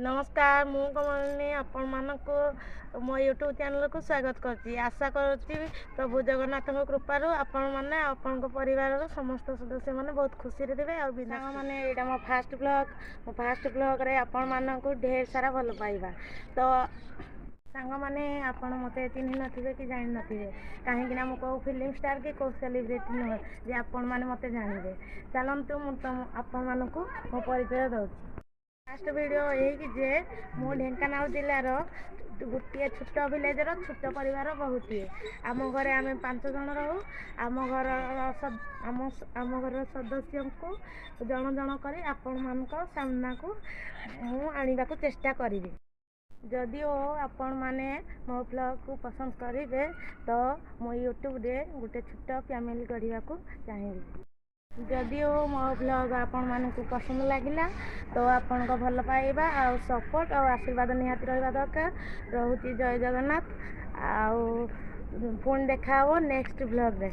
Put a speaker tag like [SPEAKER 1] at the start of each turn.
[SPEAKER 1] ନମସ୍କାର, ମୁଁ କମଳିନୀ ଆପଣମାନଙ୍କୁ ମୋ ୟୁଟ୍ୟୁବ୍ ଚ୍ୟାନେଲକୁ ସ୍ୱାଗତ କରୁଛି। ଆଶା କରୁଛି ପ୍ରଭୁ ଜଗନ୍ନାଥଙ୍କ କୃପାରୁ ଆପଣମାନେ, ଆପଣଙ୍କ ପରିବାରର ସମସ୍ତ ସଦସ୍ୟମାନେ ବହୁତ ଖୁସିରେ ଥିବେ। ଆଉ ସାଙ୍ଗମାନେ, ଏଇଟା ମୋ ଫାଷ୍ଟ ବ୍ଲଗ୍। ମୋ ଫାଷ୍ଟ ବ୍ଲଗ୍ରେ ଆପଣମାନଙ୍କୁ ଢେର ସାରା ଭଲ ପାଇବା। ତ ସାଙ୍ଗମାନେ, ଆପଣ ମୋତେ ଚିହ୍ନି ନଥିବେ କି ଜାଣିନଥିବେ, କାହିଁକିନା ମୁଁ କେଉଁ ଫିଲ୍ମ ଷ୍ଟାର୍ କି କେଉଁ ସେଲିବ୍ରିଟି ନୁହେଁ ଯେ ଆପଣମାନେ ମୋତେ ଜାଣିବେ। ଚାଲନ୍ତୁ, ମୁଁ ତମ ଆପଣମାନଙ୍କୁ ମୋ ପରିଚୟ ଦେଉଛି। ଫାଷ୍ଟ ଭିଡ଼ିଓ ଏହିକି ଯେ ମୁଁ ଢେଙ୍କାନାଳ ଜିଲ୍ଲାର ଗୋଟିଏ ଛୋଟ ଭିଲେଜର ଛୋଟ ପରିବାର ବୋହୂଟିଏ। ଆମ ଘରେ ଆମେ 5 ଜଣ ରହୁ। ଆମ ଘରର ସଦସ୍ୟଙ୍କୁ ଜଣ ଜଣ କରି ଆପଣମାନଙ୍କ ସାମ୍ନାକୁ ମୁଁ ଆଣିବାକୁ ଚେଷ୍ଟା କରିବି। ଯଦିଓ ଆପଣମାନେ ମୋ ବ୍ଲଗ୍କୁ ପସନ୍ଦ କରିବେ, ତ ମୁଁ ୟୁଟ୍ୟୁବରେ ଗୋଟେ ଛୋଟ ଫ୍ୟାମିଲି ଗଢ଼ିବାକୁ ଚାହିଁବି। ଯଦିଓ ମୋ ବ୍ଲଗ୍ ଆପଣମାନଙ୍କୁ ପସନ୍ଦ ଲାଗିଲା, ତ ଆପଣଙ୍କ ଭଲ ପାଇବା ଆଉ ସପୋର୍ଟ ଆଉ ଆଶୀର୍ବାଦ ନିହାତି ରହିବା ଦରକାର। ରହୁଛି, ଜୟ ଜଗନ୍ନାଥ। ଆଉ ପୁଣି ଦେଖା ହେବ ନେକ୍ସଟ ବ୍ଲଗ୍ରେ।